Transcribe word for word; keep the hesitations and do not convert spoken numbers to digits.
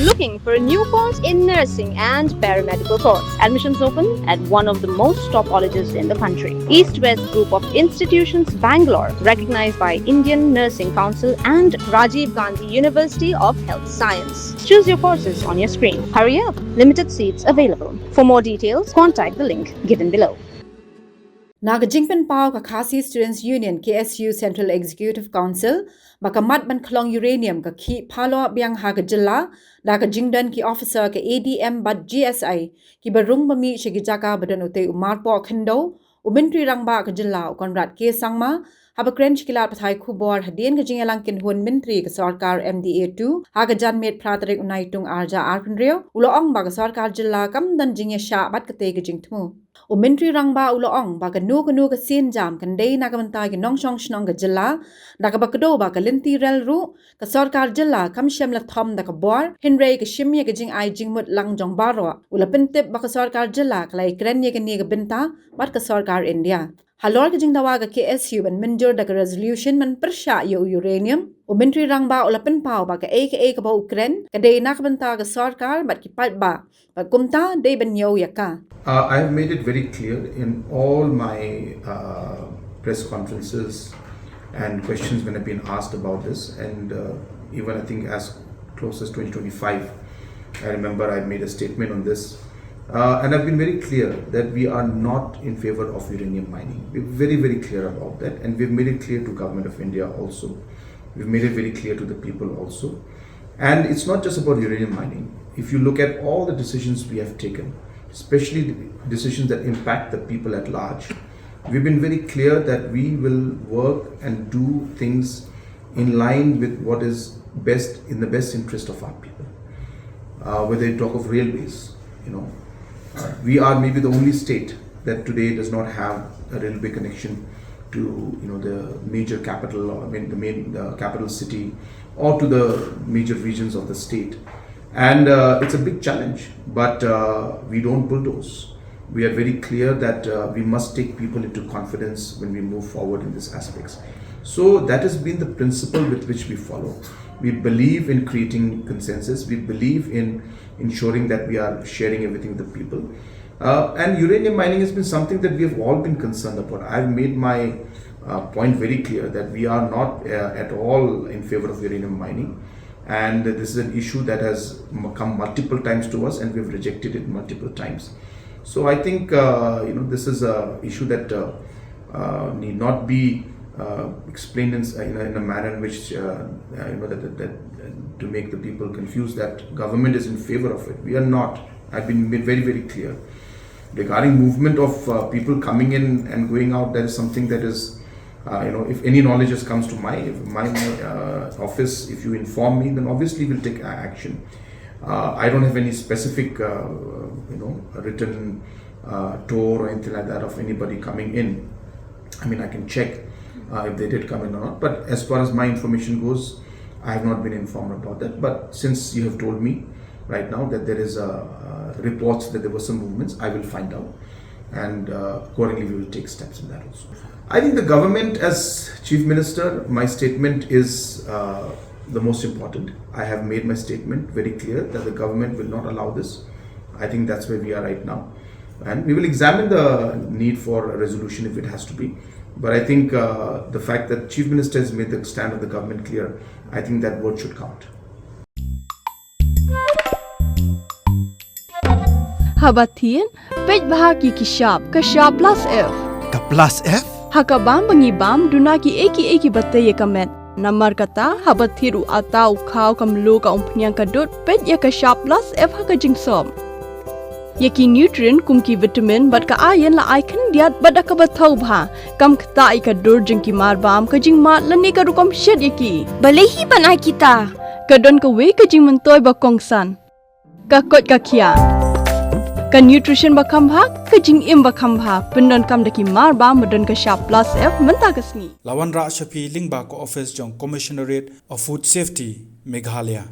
Looking for a new course in nursing and paramedical course? Admissions open at one of the most top colleges in the country. East West Group of Institutions, Bangalore, recognized by Indian Nursing Council and Rajiv Gandhi University of Health Science. Choose your courses on your screen. Hurry up, limited seats available. For more details, contact the link given below. Na ka jingpynpaw ka Khasi Students Union, K S U, Central Executive Council ba ka mat ban khlong uranium ka khih phalor biang ha ka jylla da ka jingdon ki officer ka A D M bad G S I kiba rung ba mih sha ki jaka ba don utei u marpoh khyndew, u Myntri Rangbah ka jylla u Conrad K Sangma haba kren sha ki lad pathai khubor hadien ka jingïalang kynhun myntri ka sorkar M D A two ha ka janmiet phra tarik u Naitung arhajar arphew hynriew, u la ong ba ka sorkar jylla kam don jingïashah bad katei ka jingthmu. U Myntri Rangbah u la ong ba kano kano ka sienjam kan dei na ka bynta ki nongshong shnong ka jylla, da kaba kdew ba ka lynti rel ruh ka sorkar jylla kam shym la thom da ka bor, hynrei ka shim ïa ka jingai jingmut lang jong baroh. U la pyntip ba ka sorkar jylla ka la ïakren ïa kane ka bynta bad ka sorkar India. Halor ka jingdawa ka K S U ban mynjur da ka resolution ban pyrshah ïa u uranium, u Myntri Rangbah u la pynpaw ba kaei kaei kaba u kren ka dei na ka bynta ka sorkar bad ki paidbah, bad kumta dei ban ñiew ïa ka. Uh, I have made it very clear in all my uh, press conferences and questions when I've been asked about this, and uh, even I think as close as twenty twenty-five, I remember I made a statement on this. Uh, and I've been very clear that we are not in favor of uranium mining. We're very, very clear about that, and we've made it clear to Government of India also. We've made it very clear to the people also. And it's not just about uranium mining. If you look at all the decisions we have taken, especially the decisions that impact the people at large, we've been very clear that we will work and do things in line with what is best, in the best interest of our people. Uh, whether you talk of railways, you know, uh, we are maybe the only state that today does not have a railway connection to, you know, the major capital, or I mean the main uh, capital city, or to the major regions of the state. And uh, it's a big challenge, but uh, we don't bulldoze. We are very clear that uh, we must take people into confidence when we move forward in these aspects. So that has been the principle with which we follow. We believe in creating consensus. We believe in ensuring that we are sharing everything with the people. Uh, and uranium mining has been something that we have all been concerned about. I've made my uh, point very clear that we are not uh, at all in favor of uranium mining. And this is an issue that has m- come multiple times to us, and we've rejected it multiple times. So I think uh, you know this is a issue that uh, uh, need not be uh, explained in, s- in, a, in a manner in which uh, uh, you know that, that, that uh, to make the people confused that government is in favor of it. We are not. I've been made very, very clear. Regarding movement of uh, people coming in and going out, that is something that is, uh, you know, if any knowledge has comes to my my uh, office, if you inform me, then obviously we'll take a- action. Uh, I don't have any specific, uh, you know, written uh, tour or anything like that of anybody coming in. I mean, I can check uh, if they did come in or not. But as far as my information goes, I have not been informed about that. But since you have told me right now that there is a uh, reports that there were some movements, I will find out, and uh, accordingly we will take steps in that also. I think the government, as Chief Minister, my statement is uh, the most important. I have made my statement very clear that the government will not allow this. I think that's where we are right now. And we will examine the need for a resolution if it has to be. But I think uh, the fact that Chief Minister has made the stand of the government clear, I think that word should count. Haba thied, peit bha ki ki shap, ka shap plus F. Ka plus F? Ha ka bam ba ngi bam, duna ki ei ki ei ki ba tei ïa ka met. Namar kata, haba thied u ata u khaw ka mluh ka umphniang ka dud, peit ïa ka shap plus F ha ka jingsop. Ïa ki nutrient kum ki vitamin bad ka iron la ai khyndiat bad da kaba thaw bha. Kam ktah ïa ka dur jong ki mar bam, ka jingmad lane ka rukom shet ïa ki. Balei hi ban ai kita? Ka don kawei ka jingmyntoi ba kongsan. Ka koit ka khiah. Ka nutrition ba kham bha, ka jingim ba kham bha. Pyndonkam da ki mar bam ba don ka shap plus F mynta ka sngi. La wanrah sha phi lyngba ka office jong Commissionerate of Food Safety, Meghalaya.